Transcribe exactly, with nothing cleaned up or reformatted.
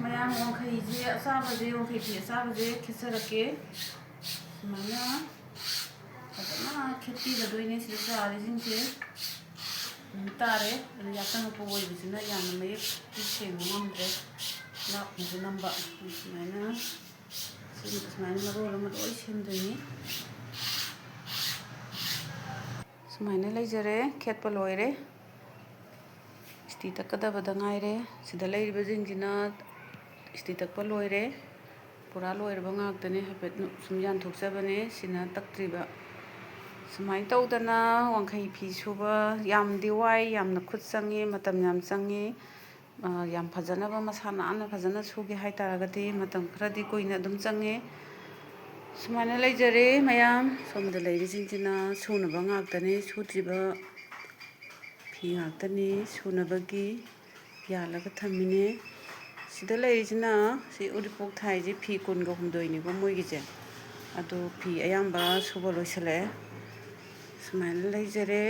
ꯃꯌꯥꯝ ꯋꯥꯡꯈꯩꯁꯦ ꯑꯆꯥꯕꯁꯦ, ꯋꯥꯡꯈꯩ ꯐꯤ ꯑꯆꯥꯕꯁꯦ ꯈꯦꯠꯆꯔꯛꯀꯦ꯫ ꯁꯨꯃꯥꯏꯅ ꯐꯖꯅ ꯈꯦꯠꯄꯤꯒꯗꯣꯏꯅꯦ ꯁꯤꯗ ꯆꯥꯔꯤꯁꯤꯡꯁꯦ꯫ ꯅꯨꯃꯤꯠ ꯇꯥꯔꯦ꯫ ꯑꯗꯨ ꯌꯥꯆꯪꯉꯛꯄ ꯑꯣꯏꯕꯁꯤꯅ ꯌꯥꯝꯅ ꯃꯌꯦꯛꯇꯤ ꯁꯦꯡꯕ ꯉꯝꯗ꯭ꯔꯦ꯫ ꯂꯥꯞꯅꯁꯨ ꯅꯝꯕ꯫ ꯁꯨꯃꯥꯏꯅ, ꯁꯤ-, ꯁꯨꯃꯥꯏꯅ ꯃꯔꯣꯜ ꯑꯃ ꯂꯣꯏ ꯁꯦꯝꯗꯣꯏꯅꯤ꯫ ꯁꯨꯃꯥꯏꯅ ꯂꯩꯖꯔꯦ, ꯈꯦꯠꯄ ꯂꯣꯏꯔꯦ꯫ ꯏꯁꯇꯤ ꯇꯛꯀꯗꯕꯗ ꯉꯥꯏꯔꯦ꯫ ꯁꯤꯗ ꯂꯩꯔꯤꯕꯁꯤꯡꯁꯤꯅ ꯏꯁꯇꯤ ꯇꯛꯄ ꯂꯣꯏꯔꯦ꯫ ꯄꯨꯔꯥ ꯂꯣꯏꯔꯕ ꯉꯥꯛꯇꯅꯦ꯫ ꯍꯥꯏꯐꯦꯠ ꯁꯨꯝ ꯌꯥꯟꯊꯣꯛꯆꯕꯅꯦ, ꯁꯤꯅ ꯇꯛꯇ꯭ꯔꯤꯕ꯫ ꯁꯨꯃꯥꯏꯅ ꯇꯧꯗꯅ ꯋꯥꯡꯈꯩ ꯐꯤ ꯁꯨꯕ ꯌꯥꯝꯗꯤ ꯋꯥꯏ, ꯌꯥꯝꯅ ꯈꯨꯠ ꯆꯪꯉꯤ, ꯃꯇꯝ ꯌꯥꯝ ꯆꯪꯉꯤ꯫ ꯑ, ꯌꯥꯝ ꯐꯖꯅꯕ, ꯃꯁꯥ ꯅꯥꯟꯅ ꯐꯖꯅ ꯁꯨꯒꯦ ꯍꯥꯏ ꯇꯥꯔꯒꯗꯤ ꯃꯇꯝ ꯈꯔꯗꯤ ꯀꯨꯏꯅ ꯑꯗꯨꯝ ꯆꯪꯉꯦ꯫ ꯁꯨꯃꯥꯏꯅ ꯂꯩꯖꯔꯦ ꯃꯌꯥꯝ꯫ ꯁꯣꯝꯗ ꯂꯩꯔꯤꯁꯤꯡꯁꯤꯅ ꯁꯨꯅꯕ ꯉꯥꯛꯇꯅꯤ, ꯁꯨꯗ꯭ꯔꯤꯕ ꯐꯤ ꯉꯥꯛꯇꯅꯤ, ꯁꯨꯅꯕꯒꯤ ꯌꯥꯜꯂꯒ ꯊꯝꯃꯤꯅꯦ꯫ ꯁꯤꯗ ꯂꯩꯔꯤꯁꯤꯅ, ꯁꯤ ꯎꯔꯤꯄꯣꯛ ꯊꯥꯏꯁꯦ ꯐꯤ ꯀꯨꯟꯒ ꯍꯨꯝꯗꯣꯏꯅꯤꯀꯣ ꯃꯣꯏꯒꯤꯁꯦ꯫ ꯑꯗꯨ ꯐꯤ ꯑꯌꯥꯝꯕ ꯁꯨꯕ ꯂꯣꯏꯁꯤꯜꯂꯛꯑꯦ꯫ ꯁꯨꯃꯥꯏꯅ ꯂꯩꯖꯔꯦ꯫